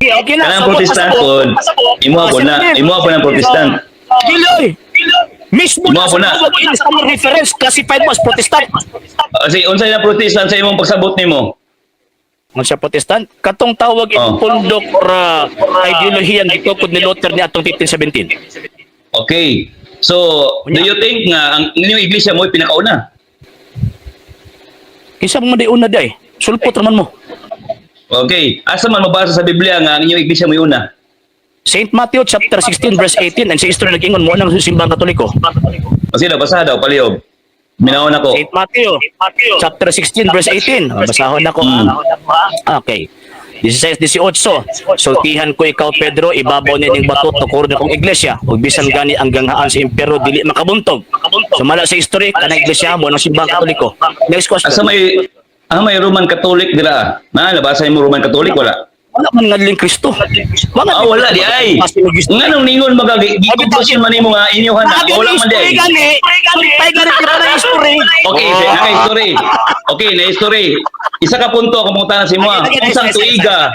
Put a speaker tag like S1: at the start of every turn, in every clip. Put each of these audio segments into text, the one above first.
S1: Okay na.
S2: Kanang
S1: Sabot,
S2: Protestant
S1: pasabot.
S2: pod. Imo
S1: Ah,
S2: po na,
S1: sige.
S2: imo po ng Protestant.
S1: Dili oy. Mismo
S2: Imo
S1: na
S2: po
S1: sa
S2: na.
S1: tawag ini standard reference, classified mo as Protestant.
S2: Ah, sige, unsay na Protestant sa imong pagsabot nimo?
S1: Ang siya Protestant, katong tawag ini pundok or ideolohiyang gitukod ni Luther ni atong 1517.
S2: Okay. So, do you think nga ang inyong iglesia mo pinakauna?
S1: Kinsa man di una day? Sulpot raman mo.
S2: Okay. Asa man mabasa sa Biblia nga ang inyong iglesia mo una?
S1: Saint Matthew chapter 16 verse 18 and sa history nag-ingon mo nang simbang Katoliko.
S2: Kasi daw, basaha daw, palihog. Minahon ako.
S1: Saint Matthew chapter 16 verse 18. Oh, basahon ako. Ah. Okay. 16, 18. Sultihan ko ikaw, Pedro, ibabaw nining bato tukuron akong iglesia ug bisan gani ang ganghaan sa impyerno dili makabuntog. Sumala sa history kanang iglesia mo ng simbang Katoliko. Next question.
S2: Asa may Roman Catholic dira? Na nabasa mo Roman Catholic, wala?
S1: Wala man ngadling Kristo. Wala.
S2: Ah, wala di ay. Nganong ningon maga gi-conclusion man nimo nga inyohan na wala man di ay.
S1: Gani. Sulpay gani ka na history.
S2: Okay, sige, naka history. Okay, na history. Isa ka punto ako mangutana sa imo. Unsang tuiga?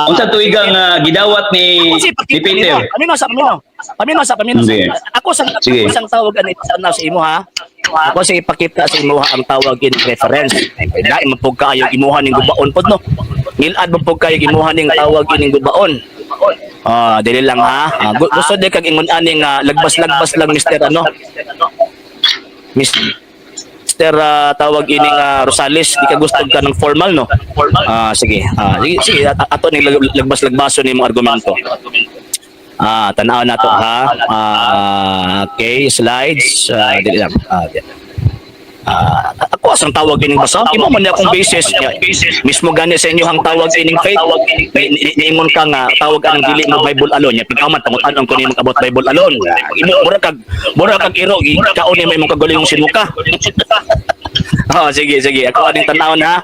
S2: Unsang tuiga nga gidawat ni
S1: Ako si
S2: ni Peter?
S1: Paminaw sa paminaw. Paminaw sa paminaw.
S2: Sige.
S1: Ako sa
S2: Sige.
S1: ako sang tawag ani sa sa imo ha. Ako sa ipakita sa imo ha ang tawag in reference. Ay lain man pud kaayo imuha ning gubaon pod no. Ngilad man pud kaayo imuha ning tawag ining gubaon. Ah, dili lang ha. Ah, gusto di kag ingon ani nga lagbas-lagbas lang Mr. ano. Mr. Tawag ining Rosales, di ka gusto ka ng formal no. Ah, sige. Ah, sige, sige ato ning lagbas-lagbason nimong argumento. Ah, tanaw na to ha. Ah, okay, slides. Ah, dili lang. Ah, di. Ah, ako asang tawag ining basa. Imo man ni akong basis. Mismo gani sa inyo ang tawag ining faith. Niingon ka nga tawag anang dili mo Bible alone. Ya pagkaman pangutan-on ko nimo about Bible alone. Imo mura kag iro kaon nimo imong kagulingong sinuka. Oh, sige, sige. Ako aning tan-awon ha.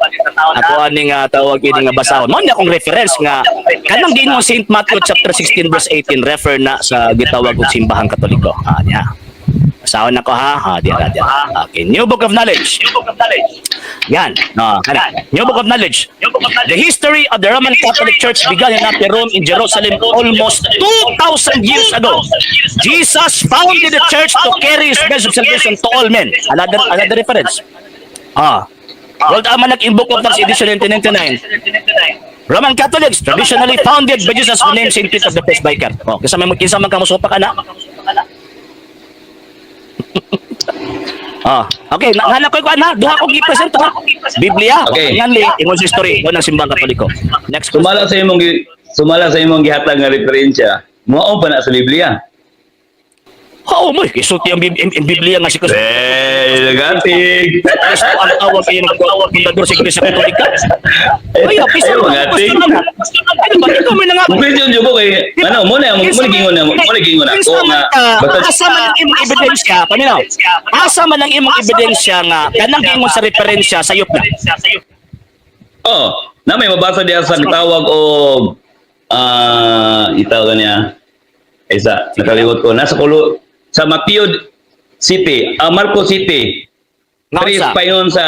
S1: Ako aning tawag ini nga basahon. Mao ni akong reference nga kanang giingon Saint Matthew chapter 16 verse 18 refer na sa gitawag og simbahang Katoliko. Ah, niya. Basahon nako ha. Ah, diya diya. Okay, New Book of Knowledge. Yan. No, kana. New Book of Knowledge. The history of the Roman Catholic Church began in Upper Rome in Jerusalem almost 2,000 years ago. Jesus founded the church to carry his message of salvation to all men. Another reference. Ah. World Almanac in Book of Facts edition 1999. Roman Catholics traditionally founded by Jesus who named Saint Peter the first vicar. Oh, kinsa man ka musupak ana? Ah, okay, na nga ko ana, duha ko gi-present ha. Biblia,
S2: Okay.
S1: nganli ingon sa history mo ng simbang Katoliko. Next question.
S2: Sumala sa imong gihatag nga referensya. Mao pa na sa Biblia.
S1: Oo mo, isulti ang Biblia nga si Kristo.
S2: Eh, nagatig.
S1: Kristo ang tawag kayo ng fundador sa Iglesia Katolika. Ay, kisa
S2: Ayaw,
S1: mo,
S2: magating.
S1: gusto na. Ano ba, ikaw may nangako.
S2: Kung question jud ko kay ano mo na gingon na ko nga basta
S1: Asa man ang imong ebidensya, paminaw. Asa man ang imong ebidensya nga kanang giingon sa referensya sayop na?
S2: Oh, na may mabasa diya sa gitawag og itawag niya. Isa, nakaliwat ko. Nasa kulo sa Mateo City, Marco City.
S1: Ngaon
S2: 3
S1: sa?
S2: payon sa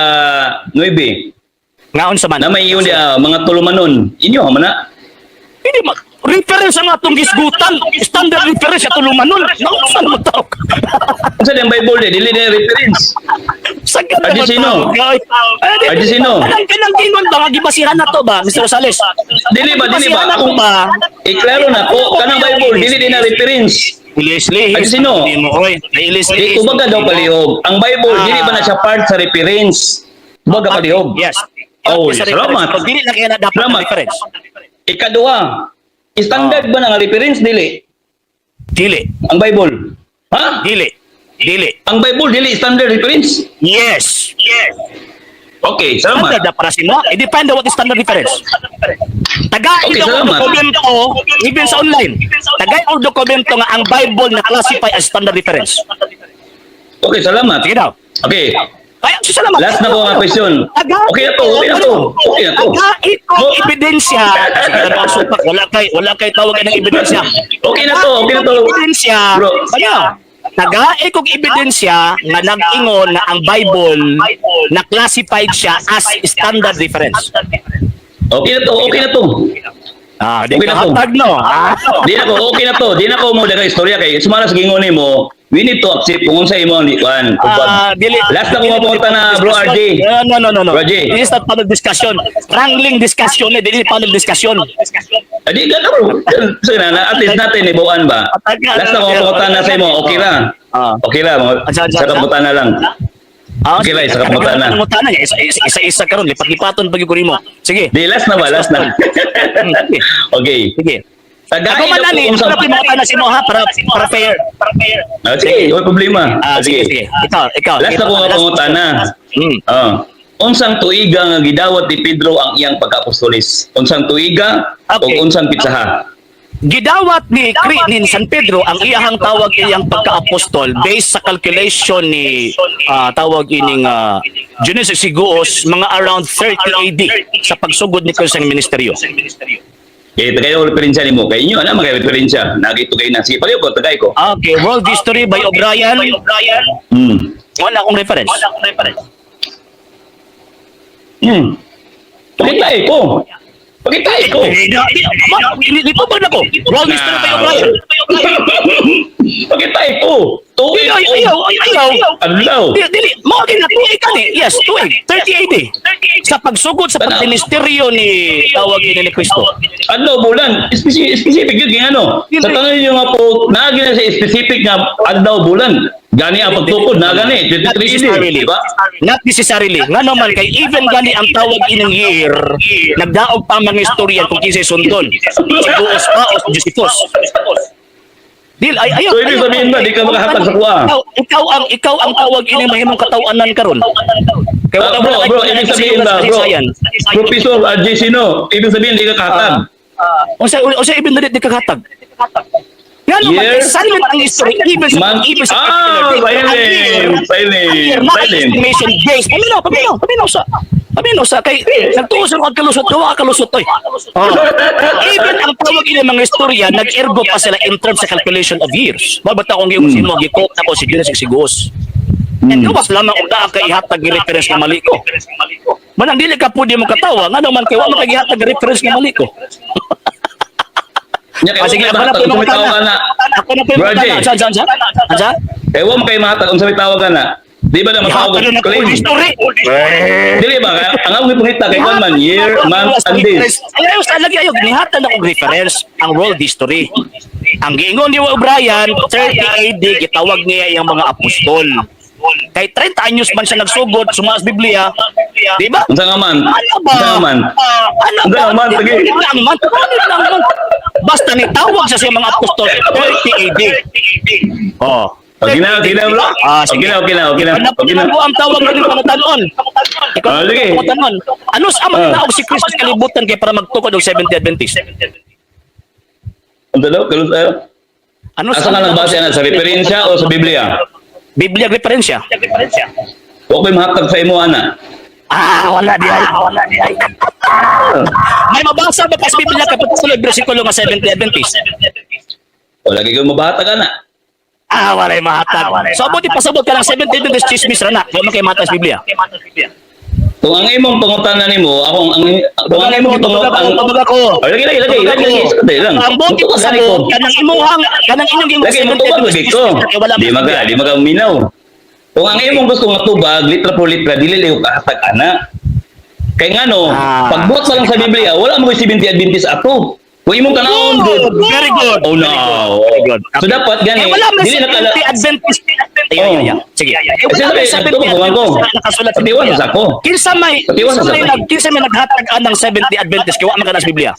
S2: 9.
S1: Ngaon sa man?
S2: Na may iyon diya mga tulumanon. Inyo man na.
S1: Hindi ma reference ang atong gisgutan. Standard reference sa tulumanon. Naunsa naman tawag?
S2: Unsa diyang Bible di dili na reference.
S1: Sa ganda
S2: Adi sino? Adi sino?
S1: Kanang gingon ba nga gibasihan na to ba, Mr. Rosales?
S2: Dili ba, dili ba?
S1: Gibasihan na to
S2: Kung
S1: ba?
S2: iklaro na ko kanang Bible dili din na reference.
S1: Ilis-lihis.
S2: Adi sino?
S1: Hindi mo, oy. Ilis-lihis.
S2: Di kumbaga daw palihog. Ang Bible dili ba na siya part sa reference? Kumbaga palihog.
S1: Yes.
S2: Oh,
S1: Sa reference.
S2: salamat.
S1: Pag dili na kaya na dapat
S2: Salamat.
S1: ang reference.
S2: Ikaduha, standard ba na nga reference dili?
S1: Dili.
S2: Ang Bible. Ha?
S1: Dili. Dili.
S2: Ang Bible dili standard reference?
S1: Yes.
S2: Okay, salamat.
S1: Standard na para sa imo. I-define what is standard reference. Taga
S2: Okay,
S1: okay,
S2: salamat.
S1: dokumento, even sa online. Tagay og dokumento nga ang Bible na classify as standard reference.
S2: Okay, salamat.
S1: Sige daw.
S2: Okay.
S1: Kaya salamat.
S2: Last na po ang question. Okay na to, okay na to. Okay na to.
S1: Taga ito
S2: Oh.
S1: ebidensya. Sige na ba, supak. Wala kay tawag ng ebidensya.
S2: Okay na to, okay na to.
S1: Ebidensya.
S2: Bro.
S1: Ano? Taga kog ebidensya nga nag-ingon nga ang Bible na classified siya as standard reference.
S2: Okay na to, okay na to.
S1: Ah, di
S2: Okay
S1: ka
S2: na to.
S1: hatag, no? Ah.
S2: Di na ko, okay na to. Di na ko mo daghang istorya kay sumala sa gingon nimo, we need to accept kung unsa imo ang kuan.
S1: Ah, dili.
S2: Last na ko mapunta na, bro RJ.
S1: No, no, no, no, no.
S2: Bro RJ.
S1: This is not panel discussion. Wrangling discussion eh, dili panel discussion.
S2: Adi ka bro. Sige na, at least natin ibuan ba. Last na ko mapunta na sa imo, okay ra.
S1: Ah.
S2: Okay ra,
S1: Asa, asa,
S2: sa kabutan na lang.
S1: Ah,
S2: Okay lang, isa ka pangutana.
S1: Pangutana niya, isa-isa karon, lipat-lipaton pag ko nimo. Sige.
S2: Di last na ba, last na.
S1: Sige.
S2: Okay.
S1: Sige.
S2: Tagain
S1: Ako man
S2: na
S1: ani,
S2: po kung
S1: para
S2: sa
S1: pangutana si mo ha, para fair. Para fair.
S2: Ah, sige, wala problema.
S1: Ah, sige, sige. Ikaw, ikaw.
S2: Last na ko nga
S1: Last
S2: pangutana. Ah. Unsang tuiga nga gidawat ni Pedro ang iyang pagka-apostolis? Unsang tuiga o unsang pitsaha?
S1: Gidawat ni San Pedro ang iyahang tawag iyang pagka-apostol based sa calculation ni tawag ining Genesis Siguos mga around 30 AD sa pagsugod ni Cristo sa ministeryo.
S2: Eh, tagay ko referensya nimo. Kay inyo, ana mga referensya. Nagito kay na. Sige, paliw ko, tagay ko.
S1: Okay, World History by O'Brien. Wala akong reference.
S2: Pakita ko. Pakita ko.
S1: Eh, dito ba na ko? World History by O'Brien.
S2: Pakita ko. Tuig.
S1: Ayaw, ayaw, ayaw.
S2: Adlaw.
S1: Dili, dili, mo na tuig kani. Yes, tuig. 30 AD. Sa pagsugod sa pagministeryo ni tawag ini ni Kristo.
S2: Adlaw bulan. Specific, specific yun kay ano. Sa tanan niyo nga po, naagi na sa specific nga adlaw bulan. Gani ang pagtukod na gani
S1: Not
S2: 23 AD,
S1: necessarily.
S2: di ba?
S1: Not necessarily. Nga naman kay even gani ang tawag ining year, nagdaog pa ang mga istorya kung kinsay sundon. Si Boos pa o si Josephus. Dil ay ayaw.
S2: So, ibig
S1: ayaw.
S2: sabihin ba, di ka makahatag sa kuha?
S1: Ikaw ang tawag ini mahimong katawanan karon. Kay
S2: Ah,
S1: wala
S2: bro,
S1: wala
S2: bro,
S1: kay
S2: ibig sabihin ba, bro?
S1: kasaysayan.
S2: Professor RJ Sino, ibig sabihin di ka kahatag.
S1: Unsa ibig dili di kahatag? Nga naman,
S2: Year?
S1: kay silent ang history, even sa,
S2: Month?
S1: even sa
S2: Ah,
S1: particular date.
S2: silent,
S1: Ang year,
S2: silent,
S1: ang year, not
S2: silent.
S1: estimation based. Paminaw, paminaw, paminaw sa, paminaw sa, kay, nagtuo sa mga kalusot, gawa ka kalusot, oy. Oh. Even ang tawag ini mga istorya, nag-ergo pa sila in terms sa calculation of years. Mabata akong giyon sa imo, gikot ako si Jonas Sigos. And gawas lamang og naa kay ihatag gi reference nga mali ko. Manang dili ka pwede mo katawa, ngano man kay wa man kay gihatag gi reference nga mali ko.
S2: Nya kay
S1: Ah, sige,
S2: wa
S1: ako na
S2: may
S1: po yung
S2: mahatag, unsa may tawag
S1: pangutana.
S2: na.
S1: Ako na po yung
S2: Bro,
S1: pangutana.
S2: Jay.
S1: Saan, saan, saan? Saan?
S2: Kay wa man kay mahatag unsa may tawag na. Di ba na matawag
S1: Ihatag na
S2: og
S1: ko
S2: claim?
S1: history.
S2: Dili ba ang akong gipangita kay kuan man year, month and days.
S1: Ayaw, sa lagi ayaw. Nihatan akong reference ang world history. Ang giingon ni O'Brien, 30 AD, gitawag niya yung mga apostol. Kay 30 anyos man siya nagsugod, sumaas Biblia. Di ba?
S2: Unsa nga man?
S1: Ano ba?
S2: Unsa nga man?
S1: Ano
S2: Unsa
S1: ba?
S2: nga man? Sige.
S1: Ano lang man? Ano lang man? Basta nitawag siya sa mga apostol, 30 AD. Oh.
S2: Okay na, okay na bro.
S1: Ah, sige.
S2: Okay na, okay na, okay na.
S1: Ano
S2: Okay na.
S1: po ang tawag ng pangutanon? Ikaw
S2: Ah, sige.
S1: pangutanon. Ano sa
S2: Ah.
S1: magnaog si Kristo sa kalibutan kay para magtukod og Seventh-day Adventist?
S2: Unsa daw? Kalus ayo.
S1: Ano
S2: Asa ka nang base ana sa referensya o sa Biblia?
S1: Biblia referensya.
S2: Wa ko'y mahatag sa imo ana.
S1: Ah, wala di ay. Wala di ay. May mabasa ba ka sa Biblia kapag sa bersikulo nga Seventh-day Adventist?
S2: Wala kay mabahatag ana.
S1: Ah, wala yung mahatag. So, abuti pasabot ka ng Seventh-day Adventist chismis ra na. Wa man kay matag sa Biblia.
S2: Kung ang imong pangutana nimo, akong ang kung ang imong
S1: Tubag ako,
S2: ang
S1: tubag ako.
S2: Ay, lagi lagi lagi lagi lagi lagi lang.
S1: Ang buti
S2: Mutubag gani ko.
S1: pasabot kanang imuhang kanang inyong gimong
S2: Lagi mutubag lagi ko.
S1: kay wala
S2: Di
S1: man sa
S2: maga,
S1: Biblia.
S2: di maga minaw. Kung ang imong gusto nga tubag, litra po litra, dili layo kahatag ana. Kay ngano, pagbuot pa lang sa Biblia, wala mo ko'y 70 Adventist ato. Kung imong kanahon,
S1: Good, very good.
S2: Oh no.
S1: Very good.
S2: So dapat gani,
S1: Eh, wala man
S2: dili
S1: sa
S2: na kala
S1: 70 Adventist. Ay, ay, ay, ay. Sige. Eh,
S2: Kasi
S1: wala man
S2: sabi,
S1: sa 70
S2: nagtubag ko ako.
S1: Adventist na nakasulat sa
S2: Patiwan
S1: Biblia.
S2: sa ako.
S1: Kinsa may
S2: Patiwan
S1: kinsa
S2: sa
S1: may
S2: ako.
S1: nag kinsa may naghatag anang 70 Adventist kay wa man kana sa Biblia.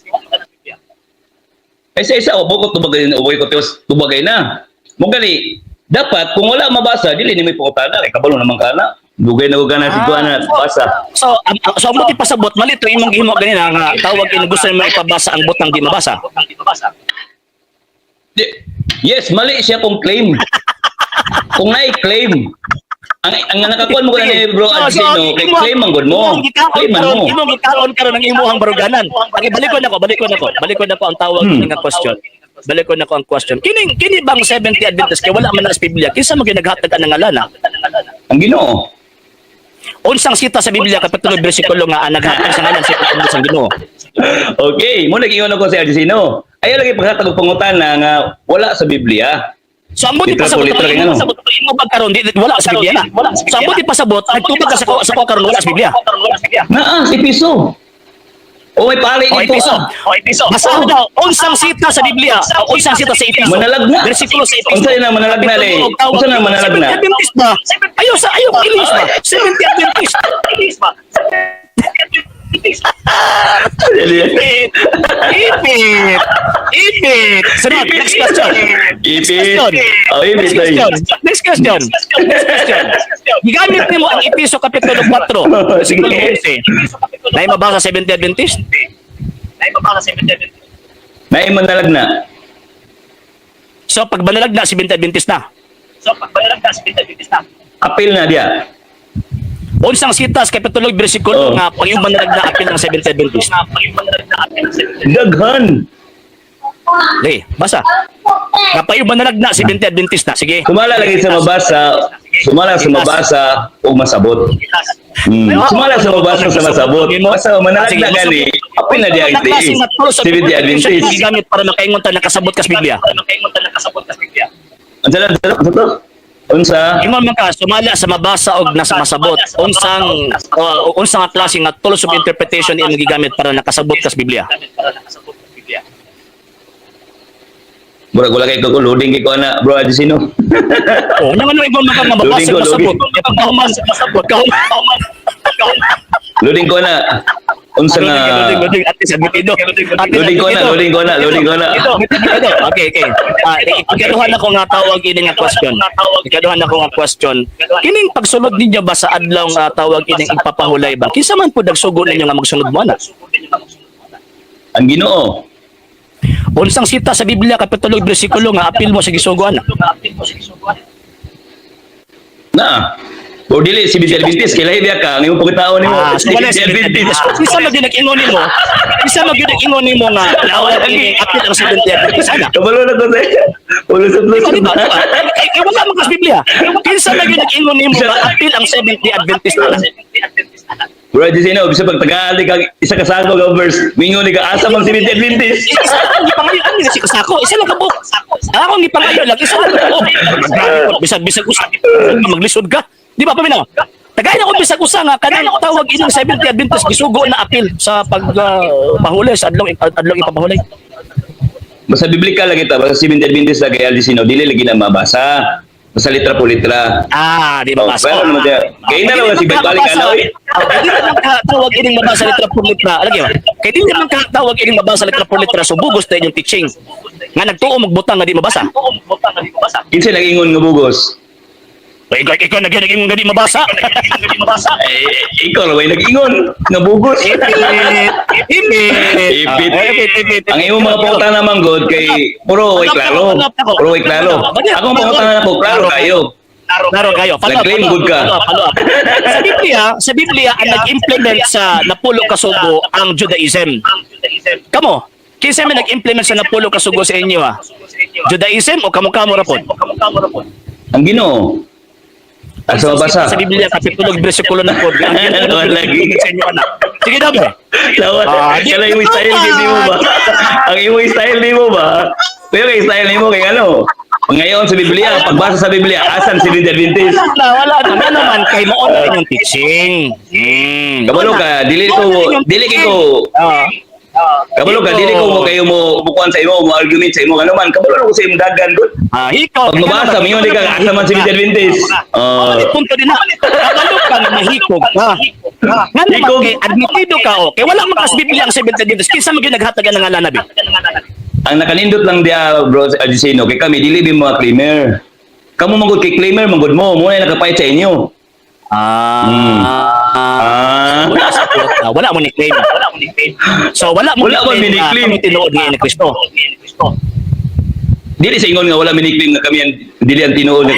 S2: Ay sa isa o bukod tubagay uboy ko tiwas tubagay na. Mo gani dapat kung wala mabasa dili ni may pangutana kay kabalo naman kana. Dugay na ko na si kuan na basa.
S1: So ang buti pasabot mali to imong gihimo ganina nga tawag ini gusto nimo ipabasa ang butang di mabasa.
S2: Yes, mali siya kung claim. Kung na'i-claim. Ang nakakuan mo ni bro Adjino, kay claim man gud mo.
S1: Imong gikaon
S2: Claim man
S1: karon,
S2: mo.
S1: imong gikaon karon ang imuhang baruganan. Okay, balikon ako, balikon ako. Balikon ako ang tawag nga question. Balikon ako ang question. Kining kini bang 70 Adventist kay wala man na sa Biblia? Kinsa man ginaghatag ang ngalana?
S2: Ang Ginoo.
S1: Unsang sita sa Biblia kapitulo bersikulo nga ang naghatag sa ngalan sa Adventist ang Ginoo?
S2: Okay, mo nag-ingon ako sa Argentino. Ayaw lagi paghatag og pangutana nga wala sa Biblia.
S1: So ang buti
S2: Literal
S1: pasabot,
S2: po, literal
S1: ang
S2: ano?
S1: pasabot, imo ba karon di wala sa Biblia na. So ang buti pasabot, nagtubag ka sa ko karon wala sa Biblia.
S2: Naa, si Piso. O may pali
S1: O
S2: dito.
S1: Episo.
S2: Ah.
S1: O Episo. Basta daw unsang sita sa Biblia, o unsang sita sa Episo.
S2: Manalag na.
S1: Bersikulo sa Episo.
S2: Unsa na manalag na, le? Unsa na manalag na?
S1: 70 Adventist ba? Ayaw sa ayaw ilis ba? 70 Adventist. Ilis ba? Ipit. Ipit. Ipit. Sunod, next question.
S2: Ipit. Oh, ipit.
S1: Next question. Next question. Next question. Gigamit nimo ang Episo Kapitulo 4, versikulo 11. Nay mabasa 70 Adventist?
S2: Naay manalag na.
S1: So pag manalag na 70 Adventist na.
S2: Apil na diya.
S1: Unsang sitas kapitulo bersikulo
S2: Oh.
S1: nga pag yung manalag na apil ng 70 Adventist.
S2: Daghan.
S1: Okay, basa. Nga pa yung manalag na 70 Adventist na. Sige.
S2: Sumala lagi sa mabasa, sumala sa mabasa o masabot. Sumala sa mabasa sa masabot. Basta manalag na gani, apil na diya
S1: Ang klase nga tools of
S2: Seventy
S1: interpretation
S2: Adventist.
S1: gigamit para makaingon ta nakasabot ka sa Biblia.
S2: Unsa na unsa to? Unsa to? Unsa?
S1: Ingon man ka sumala sa mabasa og nasa masabot. Unsang nga klase nga tools of interpretation imong gigamit para nakasabot ka sa Biblia?
S2: Murag wala kay ko loading kay ko ana bro Adisino.
S1: Oh, nya ngano ingon man ka nga mabasa
S2: Loading ko,
S1: og masabot.
S2: loading.
S1: Eh, pagkahuman, pagkahuman.
S2: Loading ko na. Unsa nga
S1: Loading, loading, at least admitido. At least
S2: Loading ko na,
S1: admitido.
S2: loading ko na, loading ko na.
S1: Admitido. Okay. Ah, ikaduhan ako nga tawag ini nga question. Ikaduhan ako nga question. Kining pagsulod ninyo ba sa adlaw nga tawag ining ipapahulay ba? Kinsa man pud nagsugo ninyo nga magsunod mo ana?
S2: Ang Ginoo.
S1: Unsang sita sa Biblia kapitulo bersikulo nga apil mo sa gisugo ana?
S2: Na. O dili si Seventh Adventist kay lahi biya ka ang imong pagkatao nimo.
S1: Ah, so wala
S2: Seventh
S1: si
S2: Adventist.
S1: Kinsa man gyud nag-ingon nimo? Kinsa man gyud nag-ingon nimo nga tawag ini apil ang Seventh Adventist ana?
S2: Kabalo na ko sa ulo sa plus.
S1: Di ba? Di ba? Eh, eh, wala man ka sa Biblia. Kinsa man gyud nag-ingon nimo nga apil ang Seventh Day Adventist ana?
S2: Bro, Adisino, bisa pag tagali ka isa ka sako ka verse, mingon ni ka asa mang Seventh Adventist.
S1: Isa lang gipangayo ang si Kasako, isa lang ka buok. Ang akong gipangayo lang isa lang ka buok. Bisag bisag usa maglisod ka. Di ba paminaw? Tagay na ko bisag usa nga kanang tawag inang Seventh Day Adventist gisugo na apil sa pag pahulay sa adlong adlong ipapahulay.
S2: Basta biblical lagi ta, basta Seventh Adventist lagi Adisino, dili lagi na mabasa. Basta litra po litra.
S1: Ah, di ba
S2: Oh,
S1: basa?
S2: pero naman siya. Kaya na naman si Balik ka na, oy.
S1: Kaya di naman ka tawag ining mabasa litra por litra. Lagi ba? Kaya di naman ka tawag ining mabasa litra por litra so bugos na inyong teaching. Nga nagtuo magbutang nga di mabasa.
S2: Kinsa nag-ingon nga bugos?
S1: Ikaw ikaw ikaw nag-ingon nga di mabasa.
S2: Eh, ikaw ra nag-ingon nga bugos.
S1: Ipit. Ipit.
S2: Ipit.
S1: Ah, ipit, ipit, ipit.
S2: Ang imong mga pangutana man god kay puro way klaro. Puro way klaro. Ako ang pangutana nako klaro kayo.
S1: Klaro kayo. Follow up,
S2: Nag-claim
S1: follow up,
S2: good ka.
S1: follow up, follow up. Sa Biblia ang nag-implement sa napulo kasugo ang Judaism. Kamo, kinsa may nag-implement sa napulo kasugo sa inyo ha? Judaism o kamo-kamo ra pod?
S2: Ang Ginoo. Ang sa mabasa.
S1: Sa Biblia kapitulo bersikulo na pod. Ang Ginoo
S2: Wala lagi.
S1: sa inyo anak. Sige daw ba?
S2: Lawan,
S1: Ah, di-
S2: kala yung style di mo ba? Ang imong style di mo ba? Pero yung style nimo kay ano? Ngayon sa Biblia, pagbasa sa Biblia, asan si Adventist?
S1: Wala na, wala na. Nga naman kay mao na inyong teaching.
S2: Kabalo ka, dili ko, dili ko,
S1: Ah.
S2: kabalo ka, dili ko mo kayo mo mukuan sa imo, mo argument sa imo, ano man, kabalo na ko sa imong dagan good.
S1: Ah, ikaw.
S2: Pag mabasa, mingon di ka, asa man si Adventist.
S1: Oh,
S2: Oh.
S1: punto din na. Kabalo ka na mahikog ka. Nga naman
S2: Hikog.
S1: kay admitido ka o. Kay wala man ka sa Biblia ang Seventh Adventist. Kinsa man gyud naghatag ang ngalan nabi?
S2: Ang nakanindot lang diya bro Adisino kay kami dili bi mga claimer. Kamo manggod kay claimer manggod mo, mo na nakapait sa inyo.
S1: Ah.
S2: Ah.
S1: Wala sa ah, wala mo ni claim. Wala mo ni claim. So wala mo
S2: Wala mo
S1: ni
S2: ni claim.
S1: Kami tinuod ni Kristo.
S2: Dili sa ingon nga wala mini-claim nga kami ang dili ang tinuod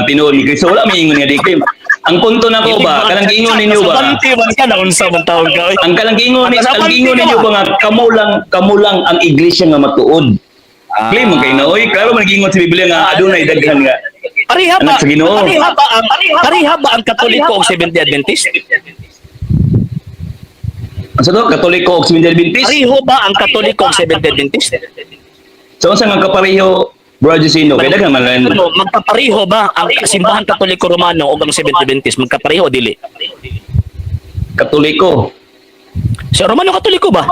S2: tinuod ni Kristo. Wala mi ingon nga di claim. Ang punto na ko ba kanang giingon ninyo ba?
S1: Kasabanti man ka na unsa man tawag ka. Oy.
S2: Ang kanang giingon ni ang giingon ninyo ba nga kamo lang ang iglesia nga matuod. Claim man kay na oy, klaro man giingon sa Biblia nga adunay daghan nga.
S1: Pareha ba?
S2: Anak sa Ginoo.
S1: Pareha ba ang Katoliko og Seventh Day Adventist?
S2: Sa to, Katoliko og Seventh Adventist?
S1: Pareho ba ang Katoliko og Seventh Adventist?
S2: So unsa nga kapareho, Bro Jusino? Kay daghan man lang.
S1: Ano, magpapareho ba ang Simbahan Katoliko Romano o ang Seventh Adventist? Magkapareho dili?
S2: Katoliko.
S1: Sa Romano Katoliko ba?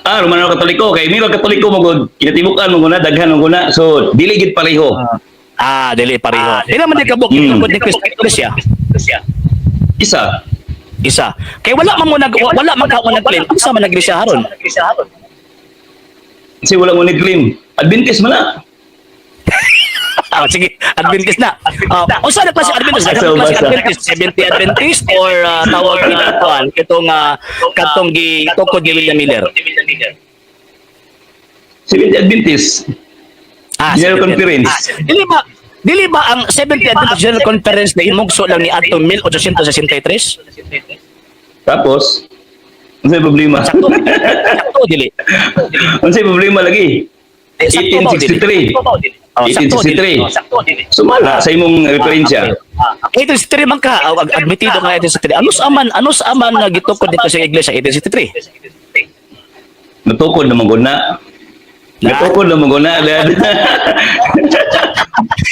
S2: Ah, Romano Katoliko kay mira Katoliko mo gud, kinatibuk-an mo gud na daghan mo gud na. So dili gid pareho.
S1: Ah, dili pareho. Dili man di kabuk ni Cristo Iglesia.
S2: Isa.
S1: Isa. Kay wala man ka mo nag-claim. Unsa man nag-iglesia haron?
S2: Kasi wala mo ni-claim. Adventist man na.
S1: Ah, sige, Adventist na. Ah, unsa na klase Adventist?
S2: Basta,
S1: Daghang klase
S2: basta.
S1: Adventist, 70 Adventist or tawag ni kuan kitong katong gitukod ni William Miller.
S2: Seventh Adventist.
S1: Ah,
S2: General
S1: 70
S2: Conference.
S1: Dili ba ang 70 Adventist General Conference na himugso lang ni adtong 1863?
S2: Tapos, unsay problema?
S1: Sakto. Sakto dili.
S2: Unsay problema lagi?
S1: Eh, sakto ba o dili?
S2: 1863.
S1: Oh, sakto dili.
S2: 1863. Sumala sa imong referensya.
S1: 1863 man ka, admitido ka 1863. Ano sa aman na gitukod dito sa iglesia 1863?
S2: Natukod naman gud na. Natukod naman gud na.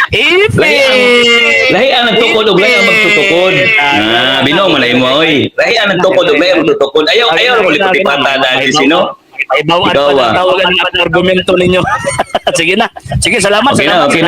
S1: If
S2: Lahi ang nagtukod og lahi ang magtutukod. Ah, binong malay mo oy. Lahi ang nagtukod og lahi ang magtutukod. Ayaw ayaw mo likot-ipata dahil sino.
S1: Ay, bawaan
S2: Ikaw,
S1: pa
S2: ah.
S1: ng tawagan ang argumento ninyo. Sige na. Sige, salamat.
S2: Okay na,
S1: Salamat.
S2: okay na.